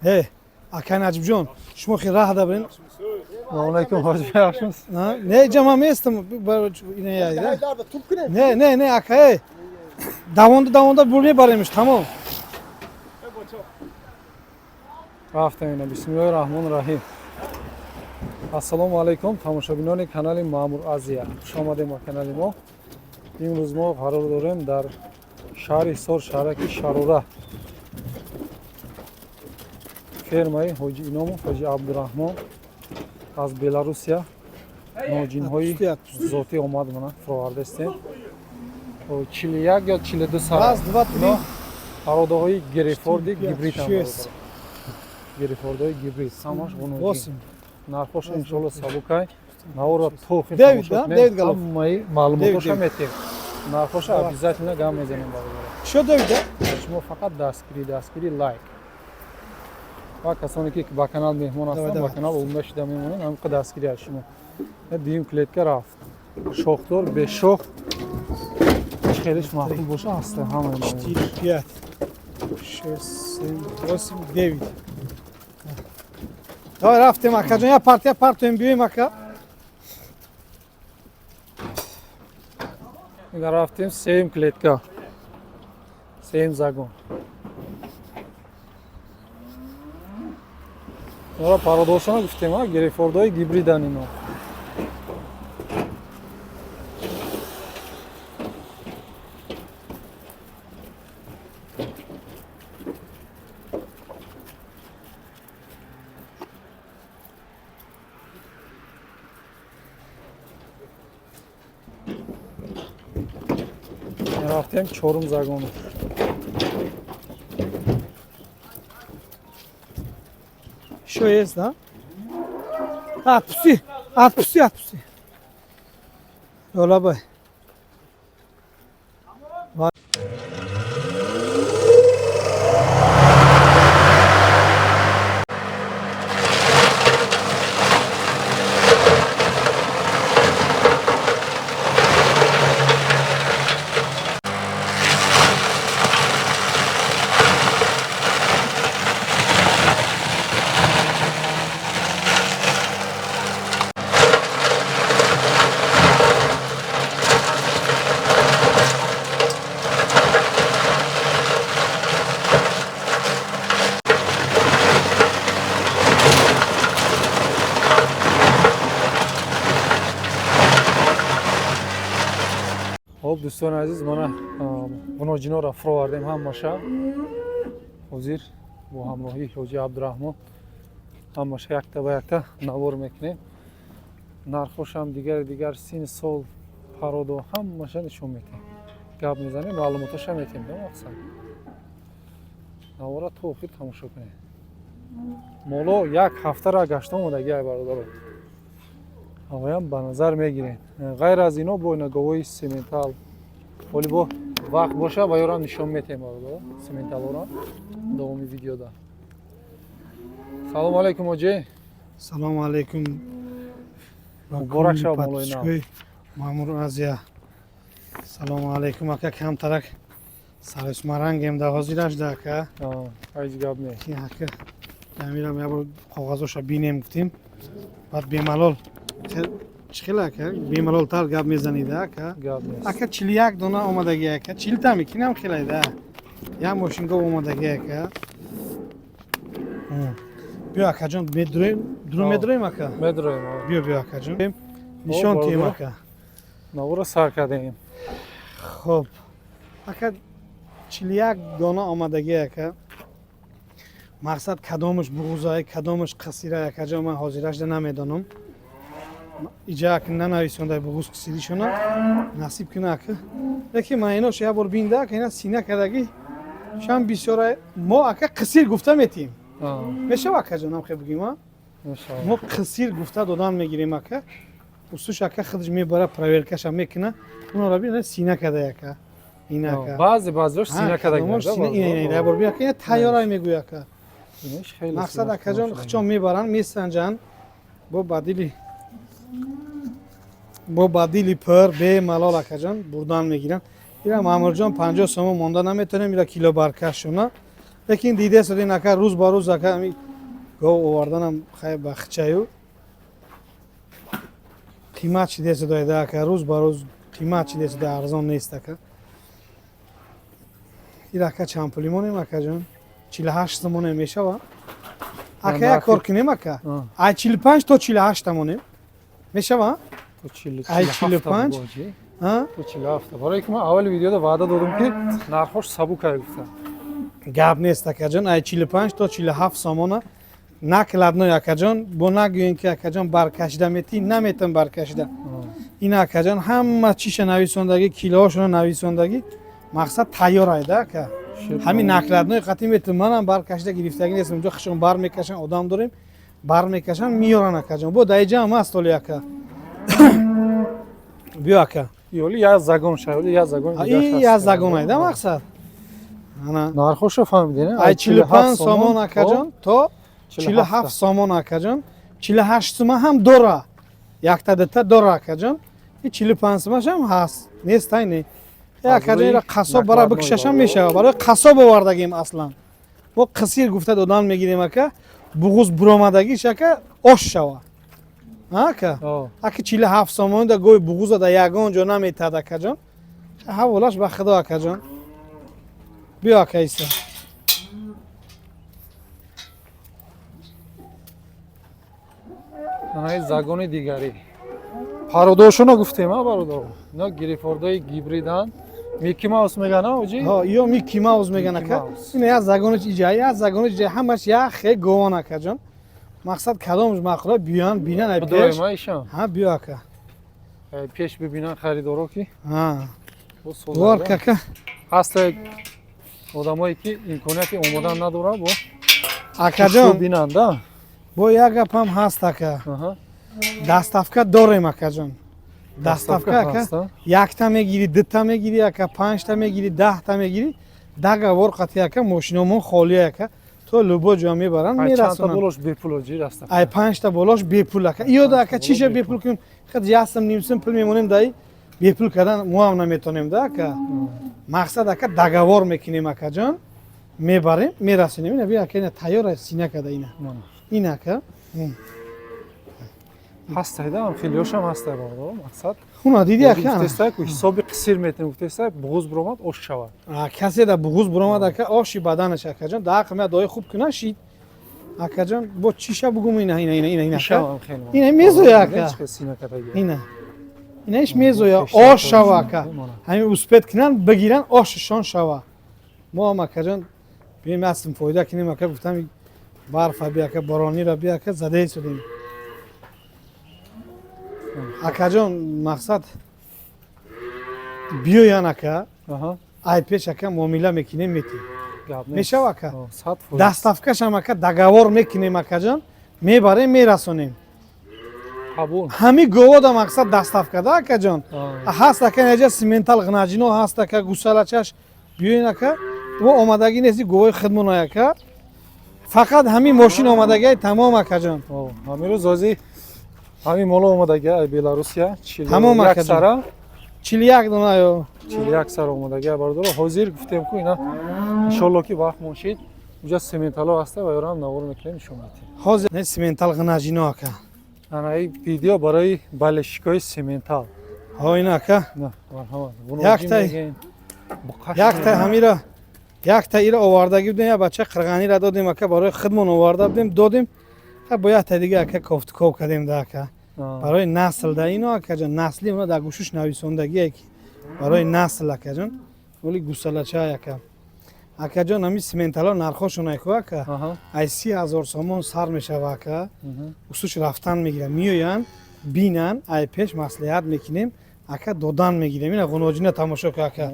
Э, акай Наҷибҷон, шумо хел раҳ дабрин. Салом алейкум, ҳоҷи, yaxshimisiz? Не, иҷа ман местам. Не, не, не, акай. Давонда давонда бур мебаремш, тамом. Рафтем ина. Бисмиллоҳи раҳмони раҳим. Ассалому алайкум, тамошобинони канали Маъмур Азия. Хуш омадем ба канали мо. Имрӯз мо қарор дорем дар шаҳри Ҳисор, шаҳраки Шарора. Фермаи Ҳоҷи Иномов, Ҳоҷи Абдураҳмон аз Беларусия ноҷинҳои зотӣ омад мана фуровардастем. 41 ё 42 сар. Раз, два, три. Пародаҳои герефорди гибрид. Шесть. Герефордҳои гибрид ҳамаш ғуноҷин. Восемь. Нархош иншоалло сабукай. Наворро то охир Девять, тамошо да? кунед. Девять голов. Ҳамаи маълумотоша Девять, метем. Нархоша обязательно гам мезанем, бародаро. Шо девять, да? Шумо фақат дастгирӣ, дастгирӣ, лайк. Ва касоне ки ба канал меҳмон Давай, ҳастанд, ба давай. канал обуна шуда мемонанд, ҳамин дастгирӣ аз шумо. Дуюм клетка рафт. Шохдор, бешох, хелиш маъқул боша ҳаста ҳамаи маълумот. Четыре, пять, шесть, семь, восемь, девять. Давай рафтем, акаҷон, я партия партоем, биёем, ака. Ина рафтем сеюм клетка. Сеюм загон. Ора пародошона гуфтем, а герефордҳои гибридан ино. Рафтем чорум загону. Шо есть, да? Отпусти, отпусти, отпусти. Ёлабай. Хоб, дӯстони азиз, мана ғуноҷиноро фуровардем ҳамаша. Ҳозир бо ҳамроҳии ҳоҷи Абдураҳмон ҳамаша якта ба якта навор мекунем. Нархошам дигар дигар, син сол, пародо ҳамаша нишон метем. Гап мезанем, маълумотоша метем, да мақсад. Навора то охир тамошо кунед. Моло як ҳафтара гашта омадаги ай бародаро. Ҳавоям ба назар мегирем. Ғайр аз ино бо ина говои сементал. Ҳоли бо вақт боша ба ёрам нишон метем, бародаро. Сементалора давоми видеода. Салому алайкум, ҳоҷи. Салому алейкум. Муборак шав, молои нав. Подписчикои Маъмур Азия. Салому алейкум, ака, камтарак сарисмарангем да ҳозираш да, ака. Ҳеҷ гап не. Ки ака, дамирам як бор коғазоша бинем гуфтем. Баъд бемалол чӣ хел, ака, бемалолтар гап мезанида, ака. Гап нест. Ака, 41 дона омадаги, ака. Чилта мекунам хелайда. Як мошингов омадаги, ака. Биё, акаҷон, медуроем, дуру медуроем, ака. Медроем. А. Биё, биё, акаҷон. Нишон тием, бародар. ака. Навора сар кардем. Хоб. Ака, 41 дона омадаги, ака. Мақсад кадомаш буғузай, кадомаш қасирай, акаҷон, ман ҳозирашда намедонам. Иҷа ака нанависондай буғуз қисиришона. Насиб куна, ака. Лекин ман инош як бор бинда, ака, ина сина кардагӣ. Шам бисёра мо, ака, қисир гуфта метиҳем. Мешава, акаҷон, ам хел бигӯем, а? Мешава. Мо қисир гуфта додан мегирем, ака. Устуш, ака, худаш мебара, проверкаша мекуна. Уноро бин, сина када, ака. Ина, ака. Баъзе баъзеош сина Кадомош кардагианд. сина, ина, ина, ина, бор бин, ака, ина тайёрай мегӯй, ака. Мақсад, акаҷон, хучон мебаранд, месанҷанд. Бо бадили пир бемалол, акаҷон, бурдан мегиранд. Ира, Маъмурҷон, 50 сомон монда наметонем, ира кило баркашона. Лекин дидесодин ака, рӯз ба рӯз ака, ами гов оварданам хай ба хичаю қимат шидесодоида ака, рӯз ба рӯз қимат шидесода, арзон нест ака. Ир ака чанд пули монем, акаҷон? 48 сомоне мешава ака? Як кор кунем ака, ай 45 то 48 монем, мешава? Ай 45. То 47, барое ки ман аввали видеода ваъда додам, ки нархош сабукай гуфтам. Гап нест, акаҷон, ай 45 то 47 сомона накладной, акаҷон. Бо нагӯем, ки акаҷон баркашида метӣ, наметам баркашида. Ин акаҷон ҳама чиша нависондагӣ, килоҳошона нависондагӣ, мақсад тайёр айда ака. Ҳамин накладной қатӣ метам, манам баркашида гирифтагӣ нестам. Инҷо хишон бар мекашан, одам дорем, бар мекашан, меёран, акаҷон. Бо даиҷа ҳам аст оли, ака, биё, ака. Ёли як загон шавли, як загон. И як загон айда, мақсад. Нархошо фаҳмидин? Ай 45 сомон, акаҷон, то 47 сомон, акаҷон. 48 сума ҳам дора, якта дита дора, акаҷон. И 45 сумашам ҳаст, нест ай не. Акаҷон, ира қассоб бара бикшашам мешава, барои қассоб овардагим. Аслан мо қисир гуфта додан мегирем, ака, буғуз буромадагиш, ака, ош шава, ака. Ака, 47 сомон да гови буғуза да ягон ҷо наметад, акаҷон. Ҳаволаш ба худо, акаҷон. Биё, ака Иса. Загони дигарӣ пародошоно гуфтем, а бародо, ино гирифордои гибриданд, Микки Маус меган, оҷи? Ё Микки Маус меган, ака. Ина як загониш иҷа, як загониш иҷа, ҳамаш як хе говон, акаҷон. Мақсад, кадомш маъқула, биён бинан ай пеш. Ҳа, биё, ака. Пеш бибинан харидоро ки. Вор кака. Ҳаста одамое ки имконияти омодан надорад, бо акаҷон бинанда. Бо як гапам ҳаст, ака, доставка дорем, акаҷон. Доставка, ака, якта мегирӣ, дута мегирӣ, ака, панҷта мегирӣ, 10та мегирӣ, договор қатӣ, ака. Мошиномон холия, ака, то любой ҷо мебаранд, мерасонанд. Ай панҷта болош бепул, ака. Иёда, ака, чиша бепул кунем? Хад ясам нимсим пул мемонем, даи бепул кардан моам наметонем да, ака. Мақсад, ака, договор мекунем, акаҷон, мебарем, мерасонем. Ина би, ака, ина тайёр сина када, ина ин, ака. Ҳастайда, хелиошам ҳастай, бародар, мақсад. Хуна диди, ака. Гуфтестай ку ҳисоби қисир метем, гуфтестай, буғуз буромад, ош шавад. Касе да буғуз буромад, ака, оши баданаш, акаҷон, да ақм я дои хуб куна шид, акаҷон. Бо чиша бугум? Ина, ина, ина, ина, ина, ина мезоя, ака, ина, инаиш мезоя, ош шава, ака. Ҳамин успеть кунан, бигиран, ошшон шава. Мо ҳам, акаҷон, бием астм фоида кунем, ака. Гуфтам, барфа би, ака, боронира би, ака, задаи судем, акаҷон. Мақсад, биёян, ака, ай пеш, ака, муомила мекунем, метем, мешава, ака. Доставкашам, ака, договор мекунем, акаҷон, мебарем, мерасонем. Ҳами говода, мақсад, доставка да, акаҷон, ҳаст, ака. Наҷа симентал ғнаҷино ҳаст, ака, гусалачаш. Биёен, ака, мо омадагӣ нести, говои худмон, ака, фақат ҳамин мошин омадагиай, тамом, акаҷон. Ҳамин рӯз ози ҳамин моло омадагия ай Беларусия. Тамом. Сара. 41 дона ё. 41 сара омадагия, бародаро. Ҳозир гуфтем ку, ина иншолло ки вақт моншид, уҷа сементало ҳаста ва ёрам навор мекунем, нишон медиҳем. Ҳозир не, сементал ғнаҷино, ака. Ана и видео барои болельщикои сементал. Ҳо, ина, ака, якта ҳамира, якта ира овардагӣ будем, як бача қирғанира додем, ака, барои худмон оварда будем, додем. Бо якта дига, ака, кофтуков кардем да, ака, барои насл да. Ино, акаҷон, насли оно дар гӯшуш нависондагие ки барои насл, акаҷон. Оли гусалача, ака. Акаҷон, ҳами симентало нархошон айку, ака, ай 30 000 сомон сар мешава, ака, усуш рафтан мегирам. Меоянд, бинан, ай пеш маслиҳат мекунем, ака, додан мегирем. Ина ғуноҷина тамошо ка, ака,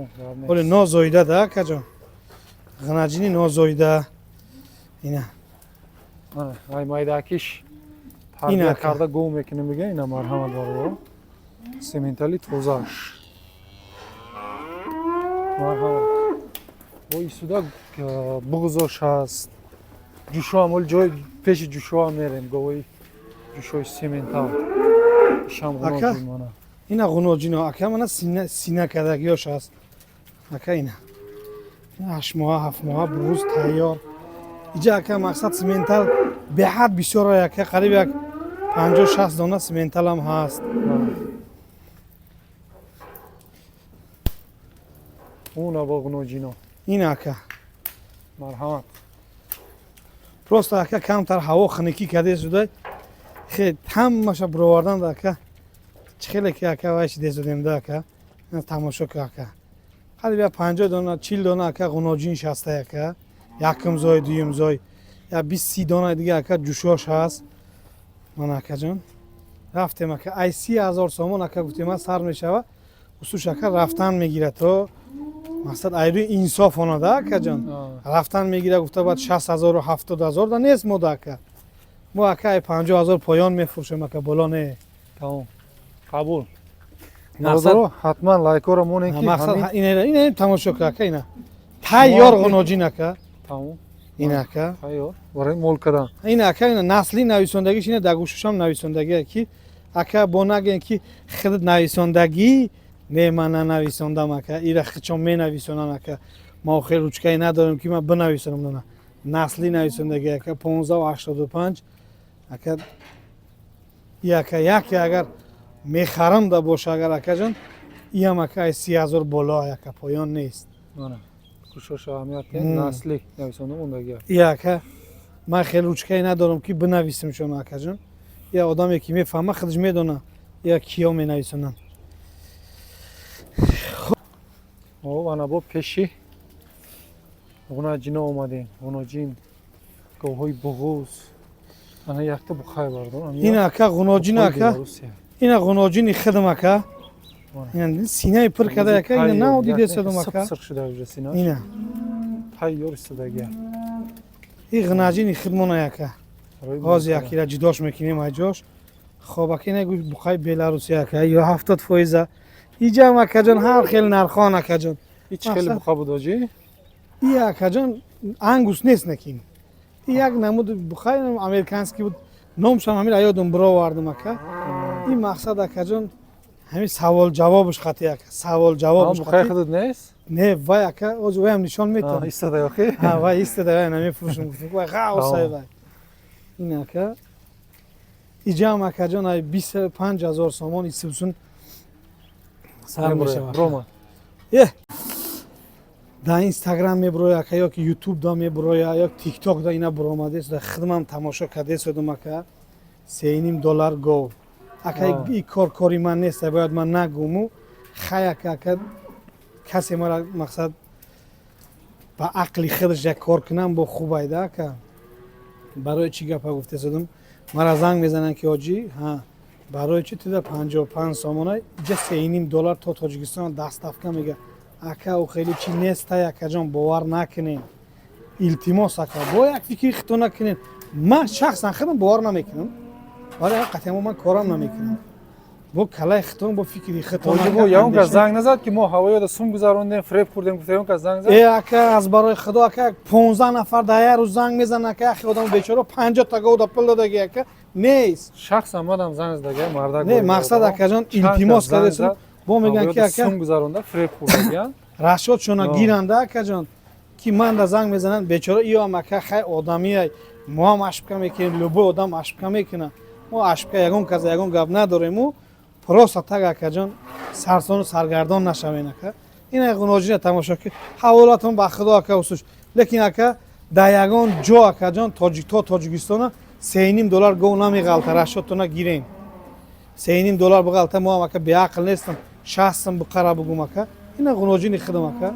оли нозоида да, акаҷон, ғунаҷини нозоида ина. Ай майдакиш тарбия карда гов мекунем, мега. Ина, марҳамат, бародаро, сементали тозааш, марҳамат. Бо исуда буғзош ҳаст, ҷушоам, оли ҷои пеши ҷушоам мерем, говои ҷушои сементал ишам. Ака, ина ғуноҷино, ака, мана сина кардагиёш ҳаст, ака. Ина, 8 моҳа, 7 моҳа буғуз тайёр. Иҷа, ака, мақсад, симентал беҳад бисёр, ака, қариб як 50-60 дона сименталам ҳаст. Уна бо ғуноҷино. Ин, ака. Марҳамат. Просто, ака, камтар ҳаво хунукӣ карде шуда, хе ҳамаша бировардан, ака, чӣ хеле ки, ака, вай шиде зудем да, ака, тамошо ка, ака, қариб як 50 дона, 40 дона, ака, ғуноҷин шаста, ака, якум зой, дуюм зой, я 20-30 дона дига, ака, ҷӯшош ҳаст. Ман, акаҷон, рафтем, ака, ай 30 000 сомон, ака, гуфтем, сар мешава усуш, ака, рафтан мегирад то мақсад айрӯи инсоф онада, акаҷон, рафтан мегира гуфта, баъд 60 000 70 000 да нест. Мо да, ака, мо, ака, ай 50 000 поён мефурӯшем, ака, боло не. Тамом, қабул. Мақсад, ҳатман лайкоро монем ки. Мақсад, ина тамошо ка, ака, ина тайёр ғуноҷин, ака. Тамом. Ин, ака. Тайёр барои мол кардан. Ин, ака, ина насли нависондагиш, ина дар гӯшушам нависондагие ки, ака, бо нагӯем ки худат нависондагӣ. Не, ман нанависондам, ака, ира хичон менависонанд, ака, ма охир ручкае надорем ки ман бинависонам. На, насли нависондагӣ, ака, 15,85, ака. И, ака, яке агар мехарам да боша, агар, акаҷон, иам, ака, ай 30 000 боло, ака, поён нест. Кушоша аҳамият, насли нависонда мондагӣ. И, ака, ман хеле ручкае надорам ки бинависем шон, акаҷон. Я одаме ки мефаҳма, худаш медона, я киё менависонанд. Ана бо пеши ғунаҷино омадем, ғуноҷин, говҳои буғуз. Ана якта бухай бардор. Ин, ака, ғуноҷин, ака, ина ғуноҷини худам, ака, ина синаи пур карда, ака, ина нав дидесадум, ака. Сирқ шуда уже сина. Ина. Тайёр истодаги. И ғунаҷини худмона, ака, ҳозир якира ҷудош мекунем айҷош. Хоб, ака, ина гӯш бухай Беларусия, ака, ё 70%. Иҷам, акаҷон, ҳар хел нархон, акаҷон. Ҳеч хеле буқа буд, оҷи? И, акаҷон, ангус нест, накин и як намуд бухай американский буд, номшам ҳамин аёдум бировардум, ака. И мақсад, акаҷон, ҳамин савол ҷавобуш хати, ака, савол ҷавобуш. Бухай худат нест? Не, вай, ака, оз ваям нишон метавон. Истода охи. Вай истода, вай намефурӯшам, гуфтам, вай ғавсай вай. Ин, ака, иҷам, акаҷон, ай 25 000 сомон исибсун сар мешавад. Рома. Е, дар Инстаграм мебуроя, ака, ё ки Ютуб да мебуроя, ё Тикток да ина буромадест, хидмам тамошо кардесодум, ака, 3,5 доллар гов, ака. И кор кори ман нест, бояд ман нагуму. Хай, ака, ака, касе мара, мақсад, ба ақли худаш як кор кунам, бо хубайда, ака. Барои чӣ гапа гуфтесодум? Мара занг мезананд ки ҳоҷӣ, ҳа, барои чӣ туда 55 сомона, иҷа 3,5 доллар то Тоҷикистон доставка мега? Ака, ӯ хеле чӣ нестай, акаҷон, бовар накунед, илтимос, ака, бо як фикри хито накунед. Ман шахсан худам бовар намекунам, барои қатъиян ман корам намекунам бо калаи хитон, бо фикри хитон. Ягон кас занг назад ки мо ҳавоёда сум гузарондем, фреб хӯрдем, гуфта, ягон кас занг зад? Э, ака, аз барои худо, ака, 15 нафар дар як рӯз занг мезананд, ака. Яхе одам бечора 50 та говда пул дадаги, ака, нест. Шахсан мадам занг задага мардак. Не, мақсад, акаҷон, илтимос кардесу, бо мегӯянд ки, ака, сум гузаронда, фреб хӯрдагиян. Расчётшона гиранда, акаҷон, ки манда занг мезананд, бечора иёам, ака. Хай, одамия, мо ҳам ошибка мекунем, любой одам ошибка мекунад. Мо ошибка ягон каса ягон гап надорему, просто так, акаҷон, сарсону саргардон нашавен, ака. Ина ғуноҷина тамошо ки, ҳаволатон ба худо, ака, усуш. Лекин, ака, дар ягон ҷо, акаҷон, то Тоҷикистона 3,5 доллар гов намеғалта, расчётона гирем. 3,5 доллар биғалта, мо ҳам, ака, беақл нестам, 60 сум биқара бугум, ака. Ина ғуноҷини худам, ака.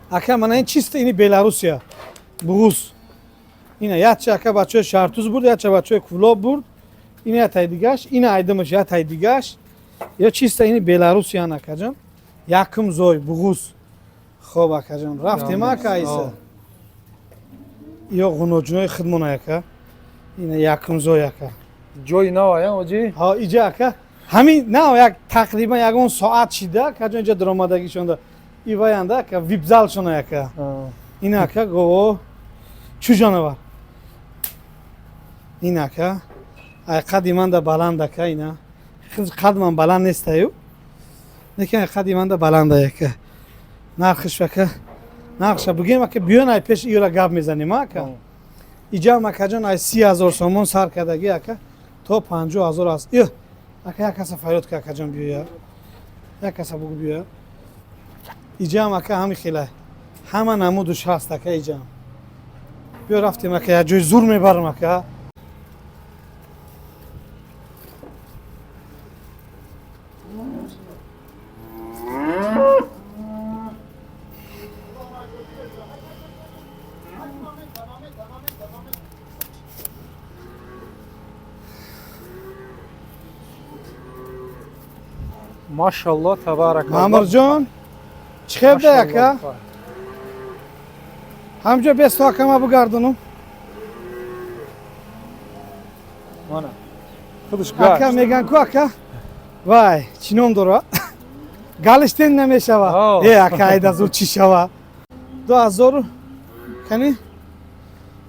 Ака, мана ин чиста, ини Беларусия буғуз. Ина яча, ака, бачаҳои Шартуз бурд, яча бачаҳои Кӯлоб бурд. Ина ятай дигаш, ина айдимаш, ятай дигаш, ё чиста ини Беларусиян, акаҷон, якум зой буғуз. Хоб, акаҷон, рафтем, ака, айса ё ғуноҷинои худмона, ака, ина якум зой, ака. Ҷои нав ая, оҷи? Ҳа, иҷа, ака, ҳамин нав, як тақрибан ягон соат шида, акаҷон, иҷа даромадагишонда иваянда, ака, випзалшона, ака. Ина, ака, гово чӯ ҷонавар. Ин, ака, ай қади манда баланд, ака. Ина қад ман баланд нестаю, лекин ай қади манда баланда, ака. Нархиш ака, нархша бугем ака, биён ай пеш иёра гап мезанем ака. Иҷам акаҷон ай 30 000 сомон сар кардаги ака то 50 000 аст. Ё ака, як каса фарёд ка, акаҷон, биёя, як каса бугу биёя. Иҷам ака ҳами хела ҳама намудуш ҳаст ака. Иҷам биё, рафтем ака, як ҷои зур мебарам ака. Машалло, табаракалло. Маъмурҷон, чӣ хебда ака? Ҳамҷо бесто ака, ма бугардонум. Мана. Худаш ака гашт. Меган ку ака, вай чӣ ном дора, галиштен намешава. Э ака, айда зуд чӣ шава? Дуҳазору кани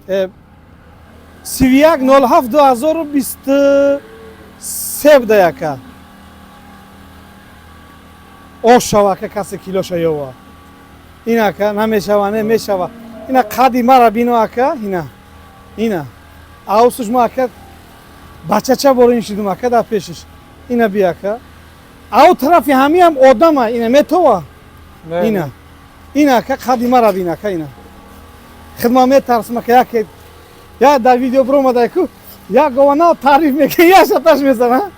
31.07.2023 буда ака. Ош шава ака, касе килоша ёва. Ин ака намешава, не мешава. Ина қади мара бино ака, ина аусуш ма ака, бачача борин шидум ака дар пешиш. Ина би ака, ау тарафи ҳамиам одама, ина метова. Не, ина ака, қади мара бин ака. Ина хидма метарсам ака, яке я дар видео биромадай ку, як гована таъриф мекунӣ, як шаташ мезана.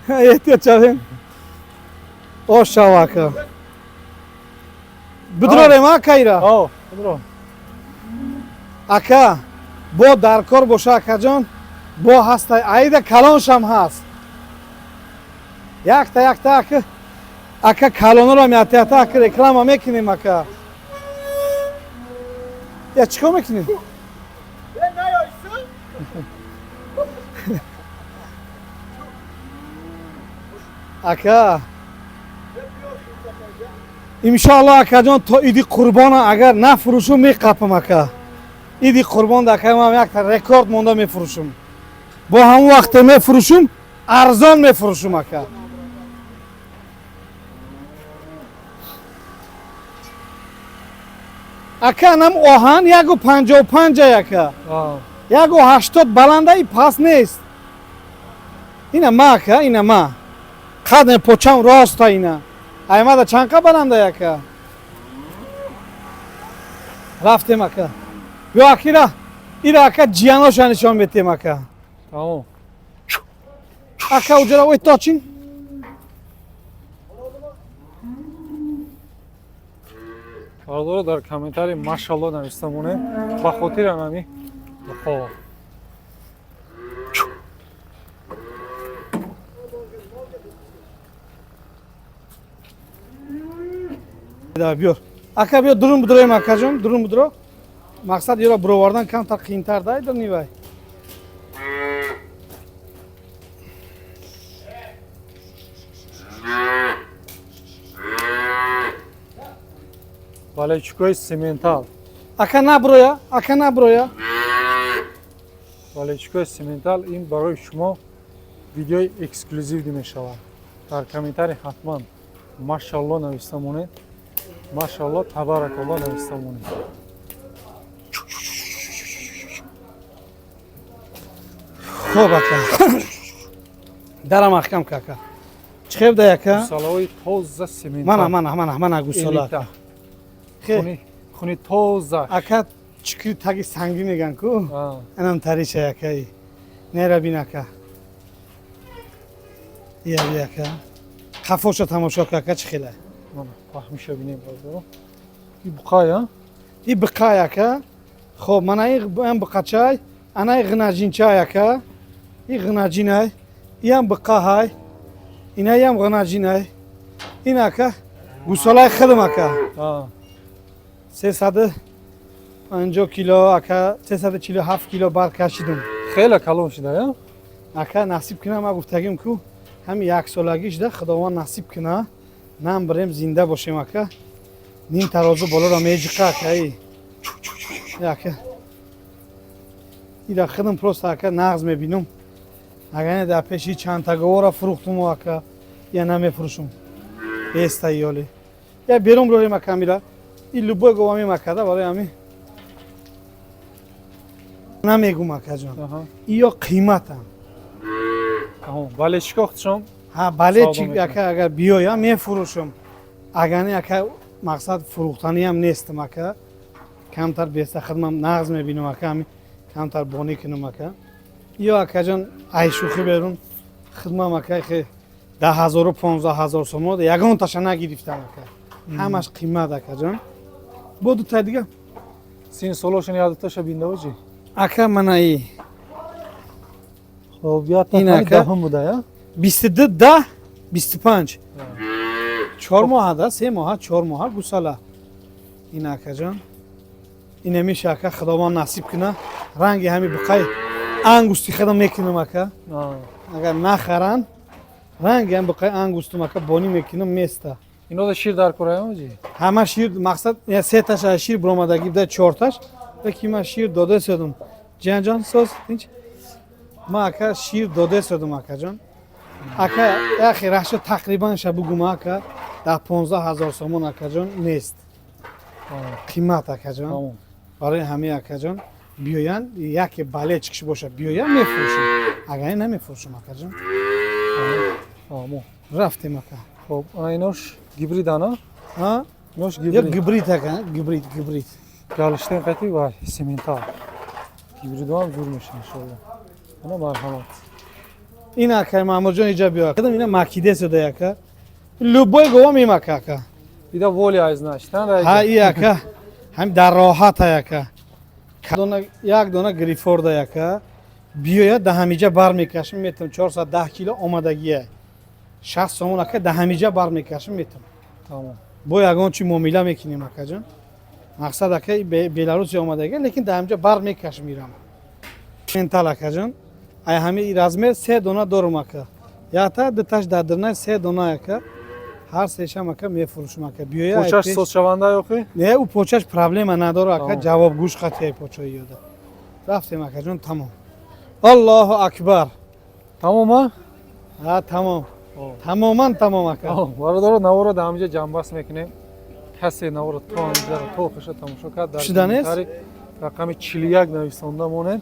Эҳтиёт шавем, ош шава ака. Бидурорем ака ира? О, бидро. Ака, бо дар кор боша акаҷон, бо ҳаста, аида калоншам ҳаст. Якта якта ака, ака калонора меатията ака, реклама мекунем ака. Я чӣ кор мекунем ака? Иншоалло акаҷон, то иди қурбона агар нафурӯшум, меқапам ака. Иди қурбон да ака, ман якта рекорд монда мефурӯшум. Бо ҳамон вақте мефурӯшум, арзон мефурӯшум ака. Ака, нам оҳан 1,55 ака. 1,80 баландаи паст нест. Ина ма ака, ина ма қадне почам роста. Ина аймада чанқа баланда ака. Рафтем ака, ё акира ира ака, ҷияноша нишон метем ака. Тамом. Ака, уҷара ой точин. Бародаро, дар комментарий машалло нависта монем ба хотири ҳамин хо. Да, биёр ака, биё, дурун будроем акаҷон, дурун будро. Мақсад ёро буровардан камтар қиинтар да айдонивай. Валечукои сементал. Ака, наброя ака, наброя. Валечукои сементал, ин барои шумо видеои эксклюзивӣ мешавад. Дар комментарий ҳатман машалло нависта монед, машалло, табаракалло нависта монед. Хоб ака, дарам маҳкам ка ака. Чӣ хеб да ака? Гусалаҳои тоза, сементал. Мана, мана, мана, мана гусола Элита. Ака. Хе. Хуни тоза. Ака, чикри таги сангӣ меган ку. Анам тариша акаи нера бин ака. Ия би ака, қафоша тамошо ка ака, чӣ хела. Мана паҳмиша бинем, бародаро. И буқая? И биқай ака. Хоб, мана ин биқачай, анаи ғинаҷинчай ака, и ғинаҷинай, иам биқаҳай, инаям ғинаҷинай. Ин ака гусолаи хидм ака. 350 кило ака, 347 кило бар кашидум. Хеле калон шуда, я? Ака, насиб кина, ма гуфтагим ку, ҳами яксолагиш да худованд насиб кина, нам бирем, зинда бошем ака, ним тарозу болоро меҷиқа ака. И ака, ира хидм просто ака нағз мебинум. Агар не, дар пеши чандтаговора фурӯхтуму ака, я намефурӯшум. Беста ёли я берун бирорем ака мира. И любой гова мемакада, барои ҳамин намегум, акаҷон. Иё қиматам. Бале, чикохтшон? Ҳа, бале, чи ака, агар биёям, мефурӯшам. Агар не, ака, мақсад фурӯхтаниам нестам, ака. Камтар беста хидмам нағз мебинам, ака, ҳами камтар бонӣ кунам, ака. Ё, акаҷон, айшӯхӣ берун хидмам, ака, хе 10 0-у 15 000 сомон ягонташа нагирифтам, ака, ҳамаш қимат, акаҷон. Бо дутай дига. Син солошон ядуташа бинда оҷи. Ака, манаи. Хоб, ята. Ин, ака. Даҳум буда, я? 22 10 25, 4 моҳа да, 3 моҳа, 4 моҳа гусала ин, акаҷон. Инамиша, ака, худованд насиб куна, ранги ҳами буқай ангусти худам мекунам, ака. Агар нахаранд, ранги ҳам буқай ангустум, ака, бонӣ мекунам, места. Инода шир дар кораям, оҷи? Ҳама шир, мақсад, я сеташ аз шир биромадагӣ буда, чорташ ки ман шир дода содум. Ҷиянҷон, соз тинч. Ма, ака, шир дода содум, акаҷон. Ака, яхе рашо тақрибан ша бугум, ака, дар 15 000 сомон, акаҷон, нест, қимат, акаҷон. Барои ҳамаи, акаҷон, биёянд, яке балечикш боша, биёянд, мефурӯшам, агар не, намефурӯшам, акаҷон. Рафтем, ака. Хоб, ана инош гибрид ана? А? Инош Ё. Гибрид. Гибрид, ака, гибрид, гибрид. Галштейн қати ва симентал. Гибридоам зур меша, иншоалло. Ана, марҳамат. Ин, акай Маҳмудҷон, иҷа биё. Кадам ина макиде шуда, ака, любой гова мемака, ака. Ида воли ай, значит, Ҳа, и, ака, ҳам дар роҳат, ака. Як дона грифорда, ака, биёяд, да ҳамиҷа бар мекашам, метам, 410 кило омадагия, 60 сомон, ака, да ҳамиҷа бар мекашам, метам. Тамом. Бо ягон чи муомила мекунем, акаҷон. Мақсад, ака, Беларуси омадага, лекин да ҳамиҷа бар мекашам, мирам. Ментал, акаҷон, ай ҳами размер се дона дорум, ака, якта дуташ дар дирнай, се дона, ака, ҳар сешам, ака, мефурӯшам, ака, биёя. Ай Почаш созшаванда ёхи? Не, ӯ почаш проблема надора, ака. Тамом. Ҷавобгӯш қатияй почои ёда. Рафтем, акаҷон, тамом, аллоҳу акбар. Тамом, а? Ҳа, тамом, тамоман тамом, ака. Бародаро, наворо дар ҳаминҷа ҷамъбаст мекунем. Касе наворо то ҳаминҷаро, то охирша тамошо кард, дар Шуда нест? Комментарий рақами 41 нависонда монед.